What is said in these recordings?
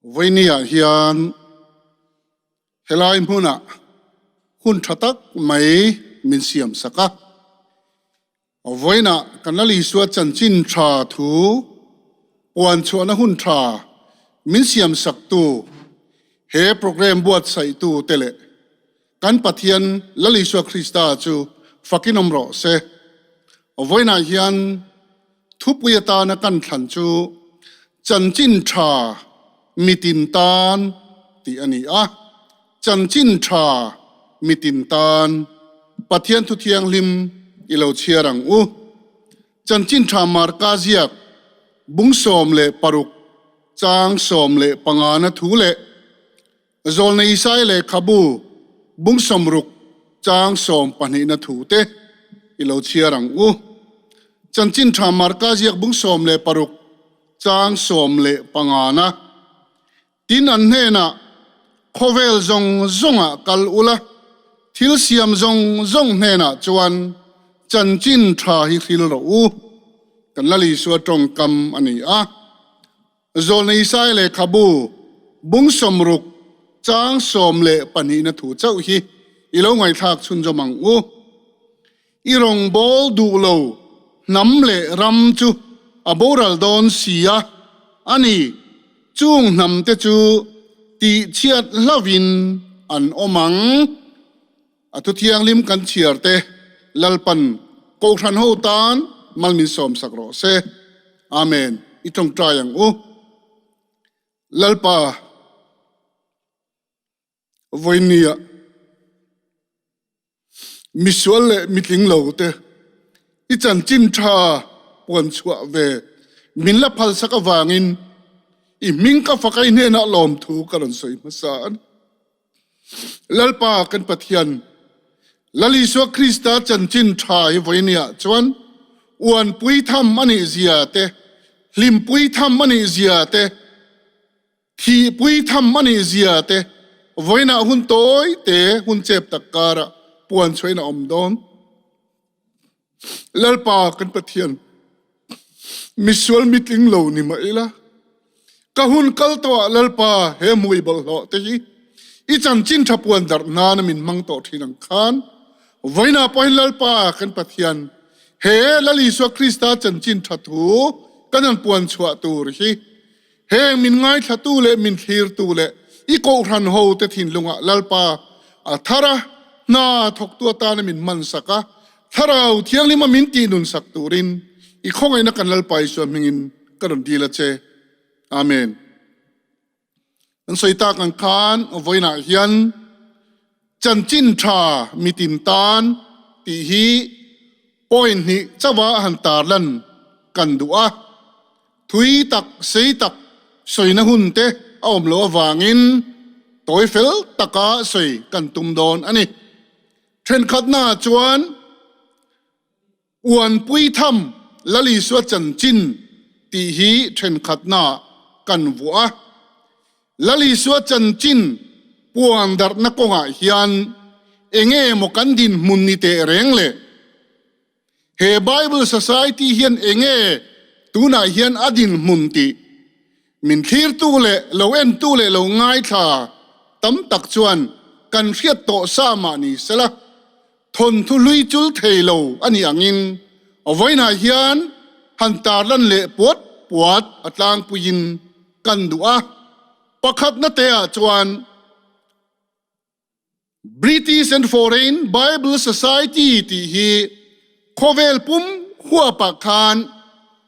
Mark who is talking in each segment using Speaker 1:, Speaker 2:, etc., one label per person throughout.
Speaker 1: Vawinia hian helai hmunah hun tha tak mai min siam sak a. Vawiinah kan Lal Isua chanchin tha thu puan chhuahna hun tha min siam saktu he program buatsaihtu te leh kan Pathian Lal Isua Krista chu fakin awm rawh se. Vawiinah hian Thupui atana kan thlan chu Chanchin Tha Mitin Tan tih a ni a. Chanchin Tha Mitin Tan, Pathian Thu Thianghlim i lo chhiar ang u. Chanchin Tha Marka ziak bung 16 chang 15 na thu leh Zawlna Isai lehkhabu bung 60 chang 12 na thu te i lo chhiar ang u. Chanchin Tha Marka ziak bung 16 chang 15 na tin an hnenah khawvel zawng zawngah kal ula, thil siam zawng zawng hnenah chuan Chanchin Tha hi hril rawh u. Kan Lal Isua tawngkam a ni a. Zawlna Isai lehkhabu bung 60 chang 12 na thu chauh hi i lo ngaihthlak chhunzawm ang u. I rawngbâwl duh lo hnam leh ram chu a boral dawn si a, a ni, chung hnamte chu tihchhiat hlauhin an awm ang. A thu thianghlim kan chhiar te Lalpan Kohhran ho tan mal min sawm sak rawh se. Amen. I tawngtai ang u. Lalpa vawinia misual leh mitling lo te i chanchin tha puan chhuah ve min la phal sak avangin i hming ka fak a i hnenah lawmthu ka rawn sawi hmasa a ni. Lalpa kan Pathian, Lal Isua Krista chanchin tha hi vawinia chuan uanpui tham a nih zia te, hlimpui tham a nih zia te, thihpui tham a nih zia te vawiinah hun tawi te, hun chep tak karah puan chhuahin a awm dawn. Lalpa kan Pathian, misual mitling lo ni mah ila, ka hun kal tawhah Lalpa he hmui bawlhhlawh te hi i chanchin tha puan darh nana min hmang tawh thin ang khan, vawiinah pawhin Lalpa kan Pathian, he Lal Isua Krista chanchin tha thu kan han puan chhuah tur hi heng min ngaithlatu leh min thlirtu leh i kohhran ho te thinlungah Lalpa a thar a, hna thawktu atana min hman sak a, Thlarau Thianghlima min tih nun sak turin i khawngaihna kan Lalpa Isua hmingin ka rawn dil a che. Amen. Kan sawi tak ang khan vawiinah hian chanchin tha mitin tan tih hi point hnih chauha han tarlan kan duh a. Thui tak, sei tak sawina hun te a awm loh avangin tawi fel taka sawi kan tum dawn a ni. Thenkhatnaah chuan Uanpui tham Lal Isua chanchin tih hi thenkhatnaah kan vuah a. Lal Isua chanchin puan darhna kawngah hian enge maw kan dinhmun ni teh reng le? He Bible Society hian enge tunah hian a dinhmun tih min thlirtu leh lo entu leh lo ngaithla tam tak chuan kan hriat tawh sa mah ni sela, Thawnthu hlui chul thei lo a nih angin vawiinah hian han tarlan leh puat puat a tlangpuiin kan duh a. Pakhatna teah chuan British and Foreign Bible Society tih hi khawvel pum huapah khan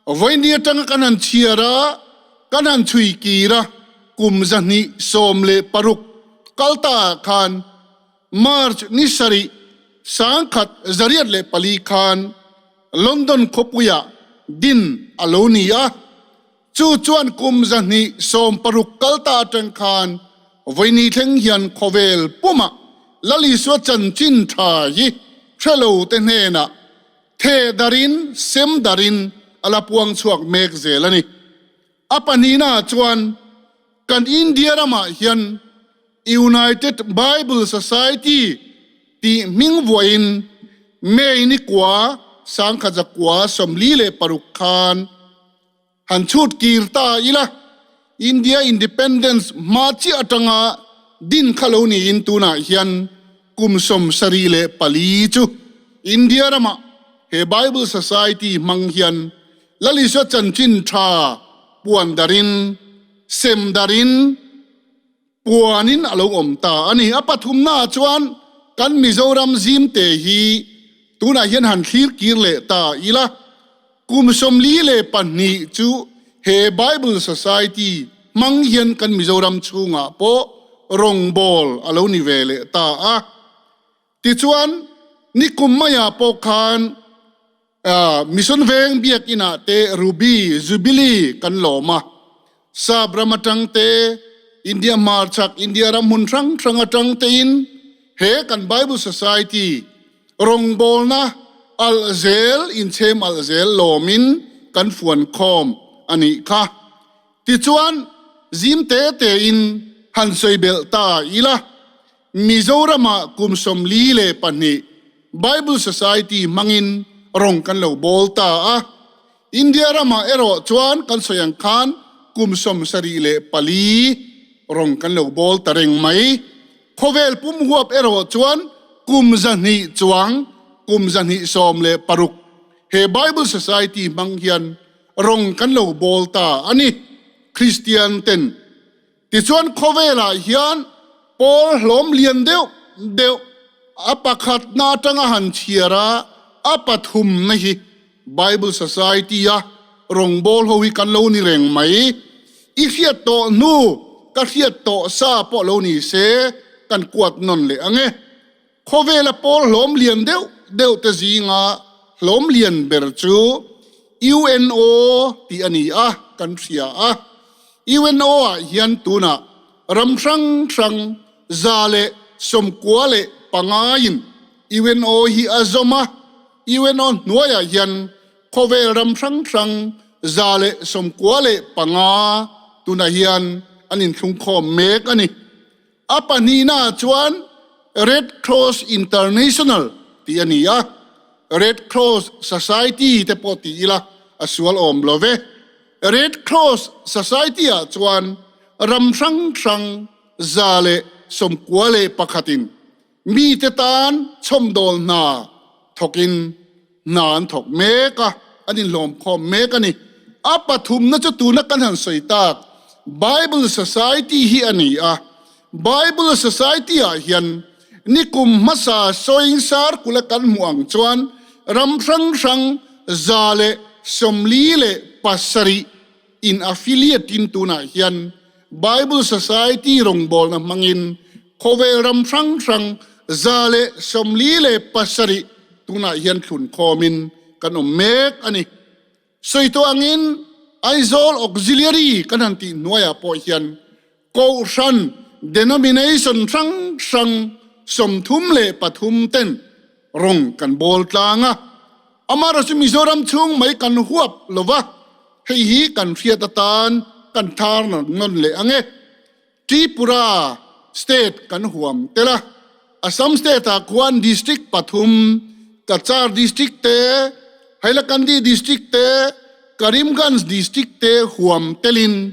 Speaker 1: vawiini atanga kan han chhiar a, kan han chhui kir a, kum 216 kal taah khan March ni sarih 1904 khan London khawpuiah din a lo ni a, chu chuan kum 260 kal ta atang khan vawiini thleng hian khawvel pumah Lal Isua chanchin tha hi hrelo te hnenah the darin sem darin a la puang chhuak mek zel a ni. A pahnihnaah chuan kan India ramah hian United Bible Society tih hming vuahin May ni kua 1946 khan han chhut kir ta ila. India Independence hma chiah atanga din kha lo niin tunah hian kum 74 chu India ramah he Bible Society hmang hian Lal Isua chanchin tha puan darin, sem darin, puanin a lo awm ta a ni. A pathumnaah chuan kan Mizoram zimte hi tunah hian han thlir kir leh ta ila, kum 42 chu he Bible Society hmang hian kan Mizoram chhungah pawh rawngbâwl a lo ni ve leh ta a. Tichuan, nikum maiah pawh khan Mission Veng Biakinah te Ruby Jubilee kan lawm a, Sap ram atang te, India hmarchhak, India ram hmun hrang hrang atang tein he kan Bible Society rawngbawlna alh zel, inchhem alh zel lawmin kan fuan khawm a nih kha. Tichuan, zim te tein han sawi belh ta ila, Mizoramah kum 42 Bible Society hmangin rawng kan lo bawl ta a. India ramah erawh chuan kan sawi ang khan kum 74 rawng kan lo bawl ta reng mai. Khawvel pum huap erawh chuan kum 200 chuang, kum 216 he Bible Society hmang hian rawng kan lo bawl ta a ni. Kristian ten Tichuan khawvelah hian pawl hlawm lian deuh deuh a pakhatna atanga han chhiar a, a pathumna hi Bible Society-a rawngbâwl ho hi kan lo ni reng mai. I hriat tawh hnu ka hriat tawh sa pawh lo ni se kan kuat nawn leh ang e. Khawvela pawl hlawm lian deuh deuh te zinga hlawm lian ber chu UNO tih a ni a, kan hria a. UNO ah hian tunah ram hrang hrang 195 in UNO hi a zawm a. UNO hnuaiah hian khawvel ram hrang hrang 195 tunah hian an inthlungkhawm mek a ni. A pahnihnaah chuan Red Cross International tih a ni a, Red Cross Society te pawh ti ila a sual awm lo ve. Red Cross Society-ah chuan ram hrang hrang 191 in mite tan chhawmdawl hna thawkin hna an thawk mek a, an inhlawmkhawm mek a ni. A pathumna chu tuna kan han sawi tak Bible Society hi a ni a. Bible Society-ah hian nikum hmasa sawing sarkula kan hmuh ang chuan ram hrang hrang 147 in affiliate in tunah hian Bible Society rawngbawlna hmangin khawvel ram hrang hrang 147 tunah hian thlun khawmin kan awm mek a ni. Sawi tawh angin Aizawl Auxiliary kan han tih hnuaiah pawh hian Kohhran denomination hrang hrang 33 ten rawng kan bawl tlang a. Amaherawhchu Mizoram chhung mai kan huap lo va, hei hi kan hriat atan kan thar nawn leh ang e. Tripura state kan huam tel a, Assam state ah khuan district pathum, Cachar district te, Hailakandi district te, Karimganj district te huam telin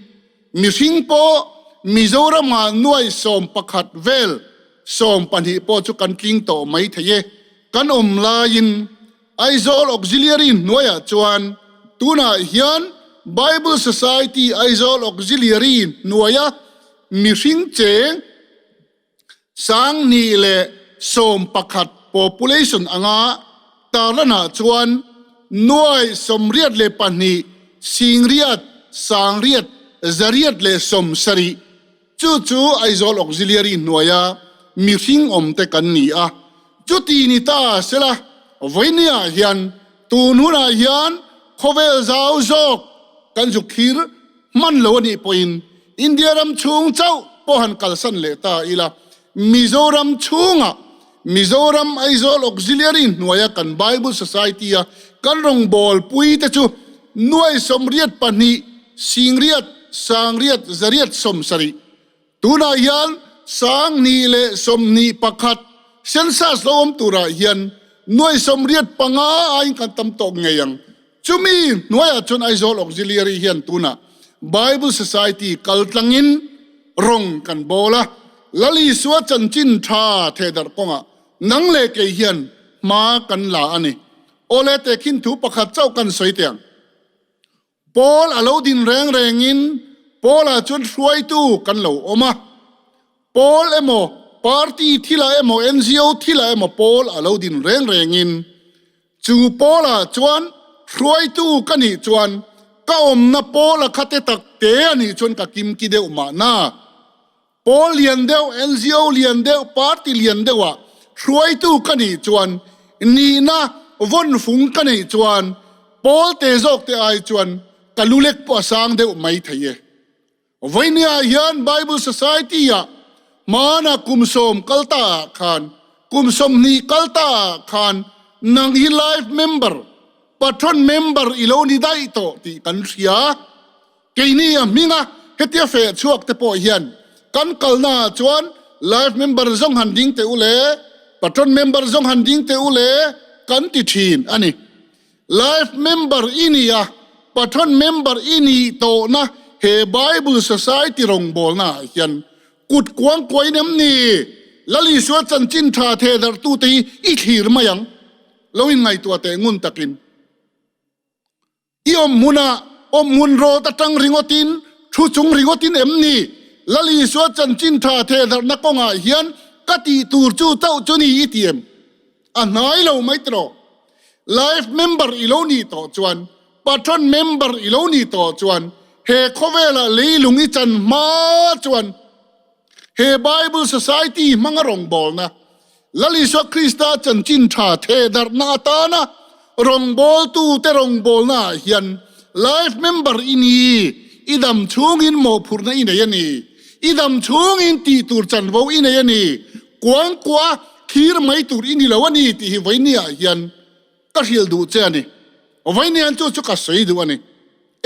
Speaker 1: mihring pawh Mizoram ah nuai 11 vel 12 pawh chu kan tling tawh mai thei e. Kan awm laiin Aizawl Auxiliary hnuaiah chuan tunah hian Bible Society Aizawl Auxiliary hnuaia mihring cheng 1011 population anga tarlanah chuan nuai 82 singriat sangriat zariat leh 70 Chu chu Aizawl Auxiliary hnuaia mihring awmte kan ni a, chuti ni ta sela vawinia hian tun hunah hian khawvel zau zawk kan zuk thlir hman lo a nih pawhin India ram chhung chauh pawh han kalsan leh ta ila, Mizoram chhungah Mizoram Aizawl Auxiliary hnuaia kan Bible Society-a kan rawngbawlpui te chu nuai 82 singriat sangriat zariat 70. Tunah hian 1021 census lo awm turah hian nuai 85 aiin kan tam tawk ngei ang. Chumi hnuaiah chuan Aizawl Auxiliary hian tunah. Bible Society kaltlangin rawng kan bawl a, Lal Isua chanchin tha thehdarh kawngah nang leh kei hian hma kan la a ni. Awle tehkhin thu pakhat chauh kan sawi teh ang. Paul a lo din reng rengin Paul-a chuan hruaitu kan lo awm a. Paul emaw, party thilah emaw, NGO thilah emaw Paul a lo din reng rengin chu Paul-a chuan hruaitu ka nih chuan ka awmna Paul-a kha te tak te a nih chuan ka kimki deuh mahna. Pawl lian deuh, NGO lian deuh, party lian deuhah hruaitu ka nih chuan nihna vawnfung ka neih chuan pawl te zawk te ai chuan ka lulek pawh a sang deuh mai thei e. Vawinia hian Bible Society-ah hmana kum sawm kal ta ah khan, kum 20 kal ta ah khan nang hi life member, patron member i lo ni daih tawh tih kan hria. Keini a hminga hetia feh chhuak te pawh hian kan kalna ah chuan life member zawng han ding teh u le, patron member zawng han ding teh u le kan ti thin a ni. Life member i ni a, patron member i nih tawhna he Bible Society rawngbawlna ah hian kut kuang kuain em ni? Lal Isua chanchin tha thehdarhtute hi i thlir mai ang. Lo inngaihtuah teh ngun takin. I awm hmunah awm hmun rawt atang ringawtin, thu chung ringawtin em ni? Lal Isua chanchin tha thehdarhna kawngah hian ka tih tur chu chauh chu ni i ti em? A hnai lo mai tiraw? Life member i lo nih tawh chuan, patron member i lo nih tawh chuan, he khawvelah leilung i chan hma chuan he Bible Society hmanga rawngbawlna, Lal Isua Krista chanchin tha thehdarhna atana rawngbawltute rawngbawlna ah hian life member i ni, i dam chhungin mawhphurhna i nei a ni, i dam chhungin tih tur chanvo i nei a ni, kuangkuah thlir mai tur i ni lo a ni tih hi vawinia hian ka hrilh duh che a ni. Vawinia chu chu ka sawi duh a ni.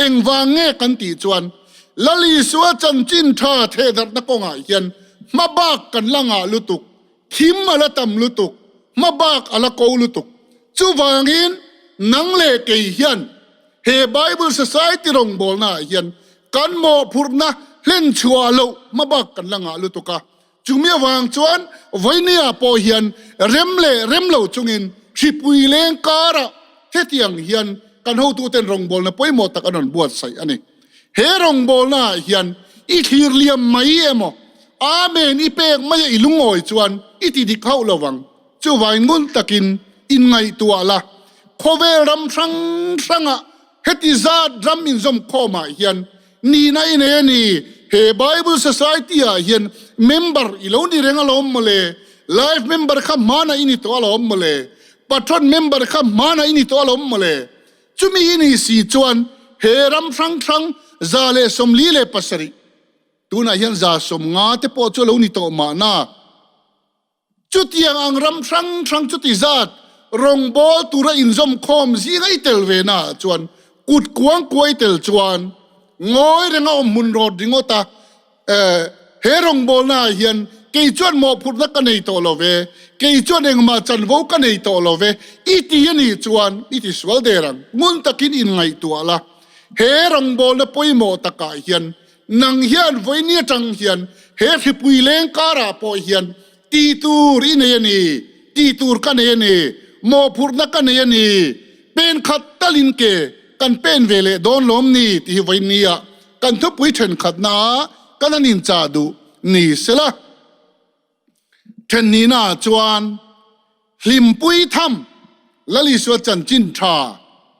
Speaker 1: Engvang nge kan tih chuan Lal Isua chanchin tha thehdarhna kawngah hian hmabak kan la ngah lutuk, thim a la tam lutuk, hmabak a la ko lutuk. Chuvangin nang leh kei hian he Bible Society rawngbawlnaah hian kan mawhphurhna hlenchhuah loh hmabak kan la ngah lutuk a. Chumi avang chuan Vawinia pawh hian rem leh rem lo chungin hripui leng karah hetiang hian kan hotuten rawngbawlna pawimawh tak an rawn buatsaih a ni. He rawngbawlnaah hian i thlir liam mai emaw, Amen i pek maia i lungawi chuan i ti dik hauh lo vang. Chuvangin ngun takin inngaihtuah la, khawvel ram hrang hrangah heti zat ram inzawmkhawmah hian Nihna i nei a ni. He Bible Society ah hian member i lo ni reng alawm mawle. Life member kha hmana i ni tawh alawm mawle. Patron member kha hmana i ni tawh alawm mawle. Chumi i nih si chuan he ram hrang hrang 147 tunah hian 150 te pawh chu a lo ni tawh mahna. Chutiang ang ram hrang hrang chuti zat rawngbâwl tura inzawmkhawm zinga i tel ve naah chuan kut kuang kuai tel chuan ngawi renga awm hmun rawt ringawt a, He rawngbâwlnaah hian kei chuan mawhphurhna ka nei tawh lo ve, kei chuan engmah chanvo ka nei tawh lo ve i ti a nih chuan i ti sual der ang. Ngun takin inngaihtuah la, he rawngbâwlna pawimawh takah hian Nang hian vawiini atang hian he hripui leng karah pawh hian tih tur i nei a ni, tih tur ka nei a ni, mawhphurhna ka nei a ni, pen khat talin ke kan pen ve leh dawn lawm ni tih hi vawiini ah kan thupui thenkhatna ah kan han inchah duh ni sela. Thenhnihna ah chuan hlimpui tham Lal Isua chanchin tha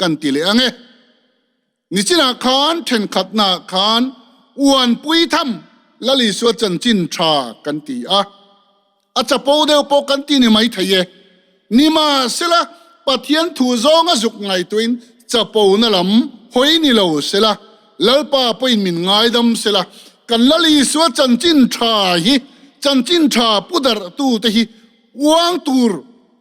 Speaker 1: kan ti leh ang e. Nichinah khan thenkhatnaah khan uanpui tham Lal Isua chanchin tha kan ti a, a chapo deuh pawh kan ti ni mai thei e. Nimahsela, Pathian thu zawnga zuk ngaihtuahin chapona lam hawi ni lo sela, Lalpa pawhin min ngaidam sela, kan Lal Isua chanchin tha hi chanchin tha pu darhtute hi uang tur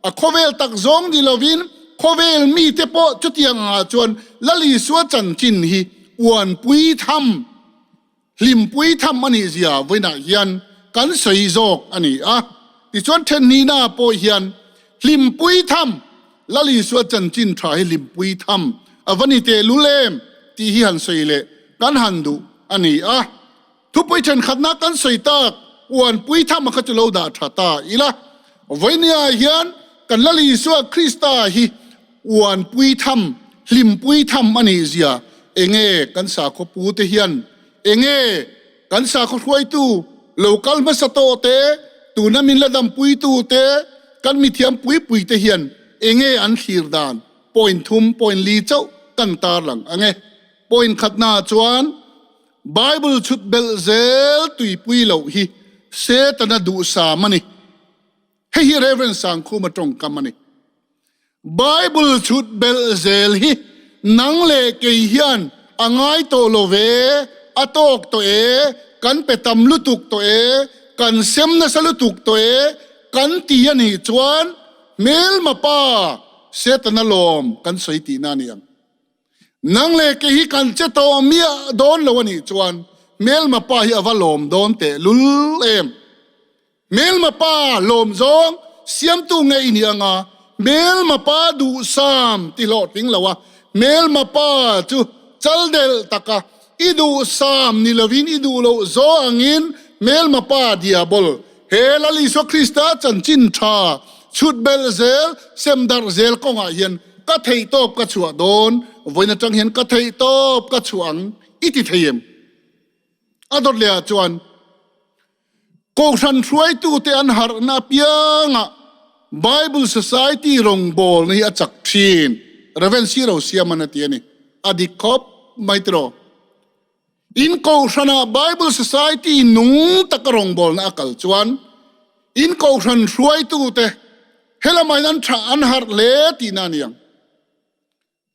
Speaker 1: A khawvel tak zawng ni lovin khawvel mite pawh chutiang angah chuan Lal Isua chanchin hi uanpui tham, hlimpui tham a nih zia vawiinah hian kan sawi zawk a ni a. Tichuan thenhnihnaah pawh hian hlimpui tham, Lal Isua chanchin tha hi hlimpui tham a va ni tehlul em tih hi han sawi leh. kan han duh a ni a. Thupui thenkhatna kan sawi tak uanpui tham a kha chu lo dah tha ta ila. Vawinia hian kan Lal Isua Krista hi uanpui tham, hlimpui tham a nih zia enge kan sakhaw pu te hian enge kan sakhaw hruaitu lo kal hmasa tawh te, tuna min la dampuitu te, kan mithiam pui pui te hian enge an thlir dan point thum point li chauh kan tarlang ang e. Point khatna chuan Bible chhut belh zel tuipui loh hi Setana duhsam a ni. Hei hi Rev. Sangkhuma tawngkam a ni. Bible chhut belh zel hi nang leh kei hian a ngai tawh lo ve, a tawk tawh e, kan pe tam lutuk tawh e, kan sem nasa lutuk tawh e, kan ti a nih chuan hmelma pa Setana lawm kan sawi tihna a ni ang. Nang leh kei hi kan che tawh miah dawn lo a nih chuan hmelma pa hi a va lawm dawn teh lul em. Hmelma pa lawm zawng siamtu nge i nih anga hmelma pa duhsam ti hlawhtling lo a, hmelma pa chu chaldelh taka i duhsam ni lovin i duh loh zawng angin hmelma pa diabol he Lal Isua Krista chanchin tha chhut belh zel sem darh zel kawngah hian Ka theih tawp ka chhuah dawn, vawiin atang hian ka theih tawp ka chhuah ang i ti thei em? A dawt leh ah chuan Kohhran hruaitute an harhna apiangah Bible Society rawngbawlna hi a chak thin, Rev. Siro Siaman a ti a ni. A dik khawp mai tiraw? In Kohhranah Bible Society nung taka rawngbawlna a kal chuan in Kohhran hruaitute helamain an tha an harh hle tihna a ni ang.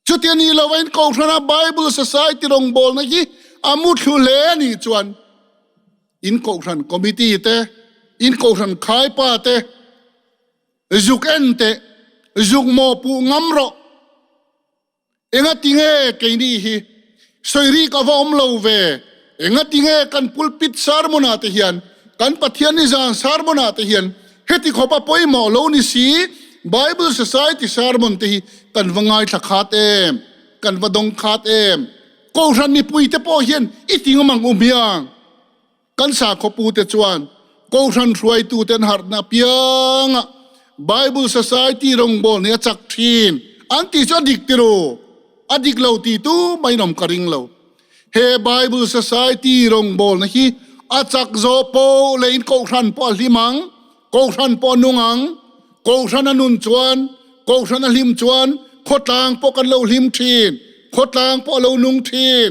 Speaker 1: Chuti a nih lova in Kohhranah Bible Society rawngbawlna hi a muthlu hle a nih chuan in Kohhran Committee te, in Kohhran khaipa te zuk en teh, zuk mawhpuh ngam rawh. Engatinge keini hi sawi rik a va awm lo ve? Engatinge kan pulpit sermon-ah te hian, kan Pathian nizan sermon-ah te hian heti khawp a pawimawh lo ni si? Bible Society sermon te hi kan va ngaithla khat em? Kan va dawng khat em? Kohhran mipui te pawh hian i ti ngam ang u hmiang? Kan sakhawpute chuan Kohhran hruaituten harhna apianga Bible Society rawngbâwl nih a chak ṭhin an tih chu a dik tiru? A dik lo ti tu maiin awm ka ring lo. He Bible Society rawngbâwlna hi a chak zawh pawh leiin Kohhran pawh a hlim ang, Kohhran pawh a nung ang. Kohhran a nun chuan, Kohhran a hlim chuan khawtlâng pawh kan lo hlim ṭhin, khawtlâng pawh a lo nung ṭhin.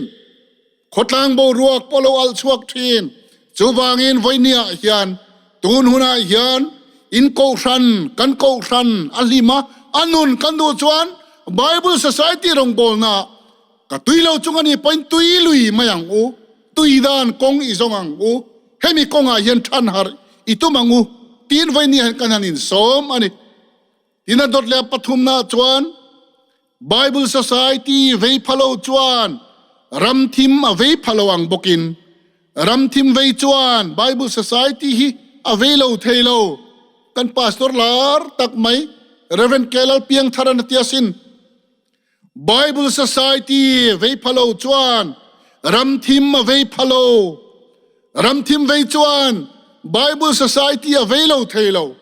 Speaker 1: Khawtlang boruak pawh lo alh chhuak thin. Chuvangin vawinia hian tun hunah hian in kohhran, kan kohhran a hlim a, a nun kan duh chuan Bible Society rawngbawlna ka tui lo chung a ni pawhin tui lui mai ang u, tui dan kawng i zawng ang u, hemi kawngah hian than harh i tum ang u tiin vawinia hian kan han insawm a ni. Tin a dawt leh a pathumnaah chuan Bible Society vei pha lo chuan ram thim a vei pha lo ang bawkin ram thim vei chuan Bible Society hi a vei lo thei lo. Kan pastor lar tak mai Rev. Kelal Piangtharan a ti asin. Bible Society vei pha lo chuan ram thim a vei pha lo. Ram thim vei chuan Bible Society a vei lo thei lo.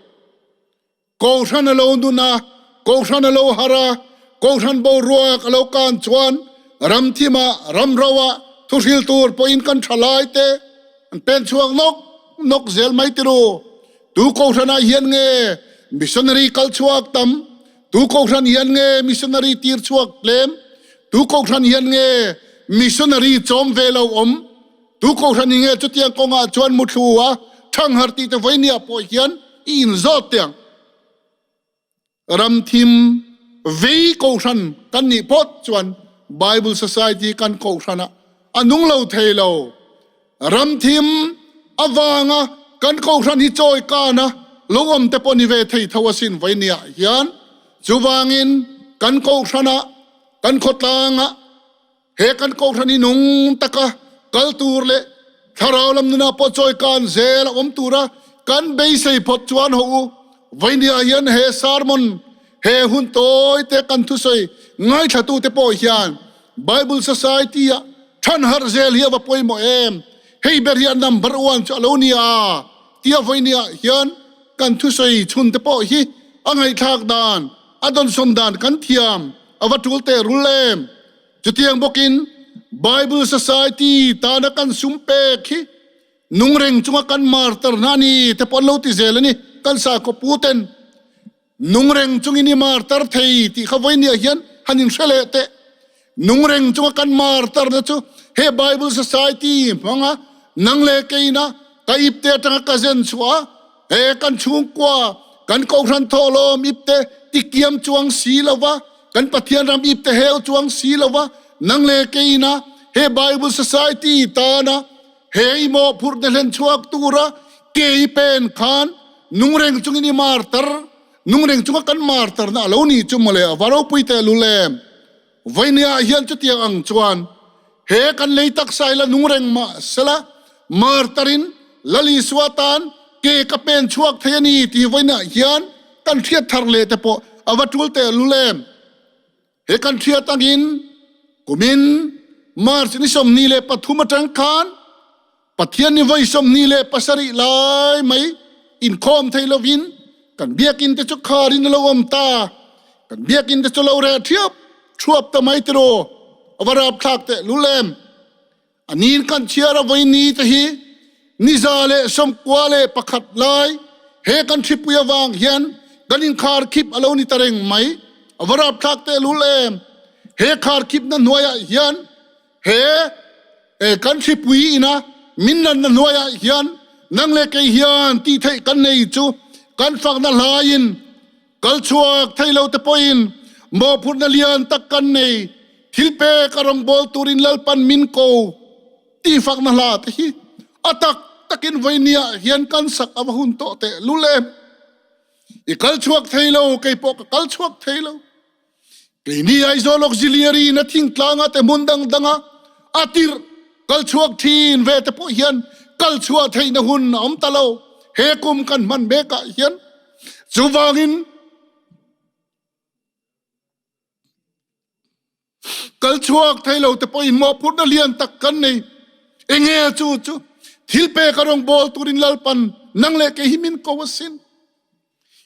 Speaker 1: Kohhran a lo nun a, Kohhran a lo har a, Kohhran boruak a lo kan chuan ramthim ah, ramro ah thuhril tur pawhin kan tha lai te an pen chhuak nawk nawk zel mai tiru. Tu Kohhran ah hian nge missionary kal chhuak tam? Tu Kohhran hian nge missionary tir chhuak tlem? Tu Kohhran hian nge missionary chawm ve lo awm? Tu kohhran hi nge chutiang kawngah chuan muthlu a ṭhanghar tih te vawinia pawh hian i inzawt teh ang. Ramthim vei kohhran kan nih phawt chuan Bible Society kan kohhranah a nung lo thei lo. Ramthim avanga kan kohhran hi chawi kana lo awm te pawh ni ve thei tho asin vawinia hian. Chuvangin kan kohhranah, kan khawtlangah, He kan kohhran hi nung taka kal tur leh thlarau lam nunah pawh chawi kan zel a awm tura kan beisei phawt chuan ho u. Vawinia hian he sermon, he hun tawi te kan thusawi ngaithlatute pawh hian Bible Society-ah. Than har zel hi a va pawimawh em? Hei ber hi a number one chu a lo nia tia vawinia hian kan thusawi chhun te pawh hi a ngaihthlak dan, a dawnsawn dan kan thiam a va tul teh rul em? Chutiang bawkin Bible Society tana kan sum pek hi nung reng chunga kan martar na a ni te pawh an lo ti zel a ni, kan sakhaw pu ten. Nung reng chungin i martar thei tih kha vawinia hian han inhre leh teh. Nung reng chunga kan martarna chu he Bible Society hmanga nang leh keina ka ipte atanga ka zen chhuah a, he kan chhungkua, kan kohhran thawhlawm ipte tikiam chuang si lova, kan Pathian ram ipte hel chuang si lova, nang leh keina he Bible Society tana he i mawhphurhna hlen chhuak tura ke i pen khan nungreng chungin i martar, nungreng chunga kan martarna a lo ni chu mawle a va ropui teh lul em. Vawinia hian chutiang ang chuan he kan lei taksa hi la nungreng mah sela martarin Lal Isua tan ke ka pen chhuak thei a ni tih vawinia hian kan hriat thar leh te pawh a va tul teh lul em. He kan hriat angin kumin March ni 23 atang khan Pathian ni vawi 27 lai mai inkhawm thei lovin kan biakin te chu kharin a lo awm ta. Kan biakin te chu lo reh thiap thuap ta mai tiraw a va rapthlak teh lul em. A nin kan chhiar a vawi ni te hi 191 lai he kan hripui avang hian kan inkharkhip a lo ni ta reng mai. A va rapthlak tehlul em! He kharkhipna hnuaiah hian he kan hripui ina min nanna hnuaiah hian nang leh kei hian tih theih kan nei chu kan fakna hlaiin Kal chhuak thei lo te pawhin mawhphurhna lian tak kan nei. Thil pek a rawngbâwl turin Lalpan min ko tih fakna hla te hi a tak takin vawinia hian kan sak a va hun tawh teh lul em. I kal chhuak thei lo, kei pawh ka kal chhuak thei lo. Keini Aizawl Auxiliary in a thingtlanga te hmun dang danga a tirh kal chhuak thin ve te pawh hian kal chhuah theihna hun a awm ta lo. He kum kan hman mekah hian chuvangin kal chhuak thei lo te pawhin mawhphurhna lian tak kan nei. Enge chu chu thil pek a rawngbâwl turin Lalpan nang leh kei hi min ko asin.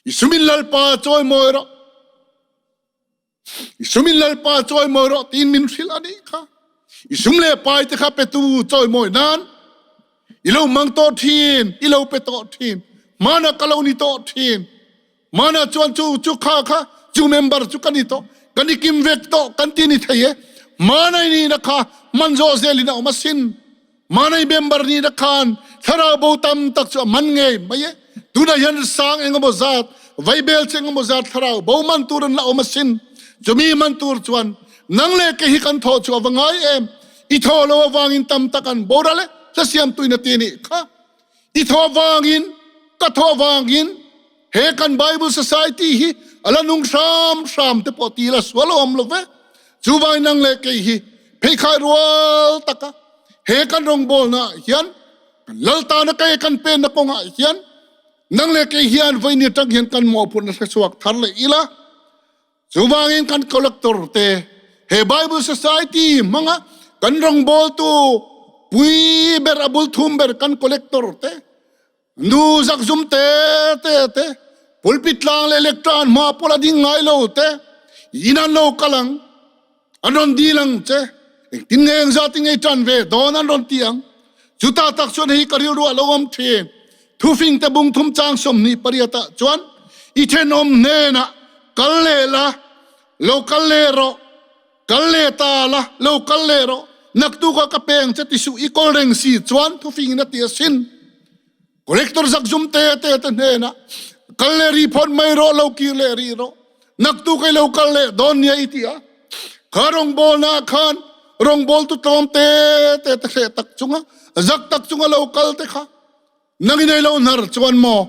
Speaker 1: I sumin Lalpa chawimawi rawh. I sumin Lalpa chawimawi rawh tiin min hrilh a nih kha. I sum leh pai te kha petu chawimawi nan i lo mang tawh thin, i lo pe tawh thin. Hmanah ka lo ni tawh thin. Hmanah chuan chu chu kha kha chu member chu ka ni tawh. Kan i kim vek tawh kan ti ni thei e. Hmanah i nihna kha hman zawh zelin a awm asin. Manai member nih na khan thlarau bo tam tak chu a man ngei mai e. Tunah hian sang engemaw zat, vaibel che engemaw zat thlarau bo man tur an la awm asin. Chumi man tur chuan nang leh kei hi kan thawh chu a va ngai em. I thaw lo avangin tam tak an boral e, hla siamtuin a ti nih kha. I thaw avangin, ka thaw avangin he kan Bible Society hi a la nung hram hram te pawh ti la sual awm lo ve. Chuvangin nang leh kei hi pheikhai rual taka he kan rawngbawlna ah hian kan lal tana kei kan penna kawngah hian nang leh kei hian vawiin atang hian kan mawhphurhna hre chhuak thar leh ila. Chuvangin kan collector te he Bible Society hmanga kan rawngbawltu pui ber a bul thum ber kan collector te Nu zakzum te te te pulpit tlang leh lectern hma pawl a ding ngai lo te in an lo kal ang an rawn dil ang che engtin nge engzat in nge tan ve dawn an rawn ti ang chuta tak chuan hei ka rilru a lo awm thin thufing te bung thum chang 28 ah chuan i thenawm hnenah kal leh la lo kal leh rawh Kal leh ta la, lo kal leh rawh. Naktuk ah ka peng che ti suh i kawl reng si chuan thufing in a ti asin. Collector zakzum te te te hnenah kal leh ri phawt mai rawh, lo kir leh rih rawh. Naktuk i lo kal leh dawn nia i ti a. Kha rawngbawlna ah khan rawngbawltu tlawm te te te hreh tak chunga zak tak chunga lo kal te kha Nang i nei lo hnar chuan maw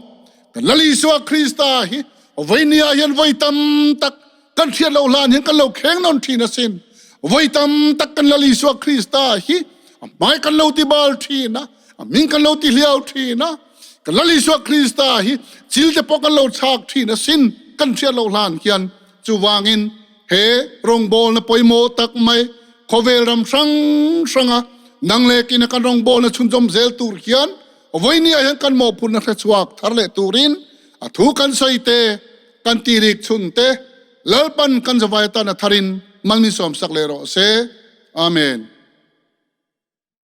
Speaker 1: kan Lal Isua Krista hi vawinia hian vawi tam tak kan hriat loh hlan hian kan lo kheng nawn thin asin. Vawi tam tak kan Lal Isua Krista hi a hmai kan lo ti bal thin a, a hming kan lo ti hliau thin a. Kan Lal Isua Krista hi chil te pawh kan lo chhak thin asin kan hriat loh hlan hian. Chuvangin he rawngbawlna pawimawh tak mai. Khawvel ram hrang hranga nang leh kina kan rawngbawlna chhunzawm zel tur hian vawinia hian kan mawhphurhna hrechhuak thar leh turin a thu kan sawi te, kan tirik chhun te Lalpan kan zavai atan a tharin mal min sawmsak leh rawh se. Amen.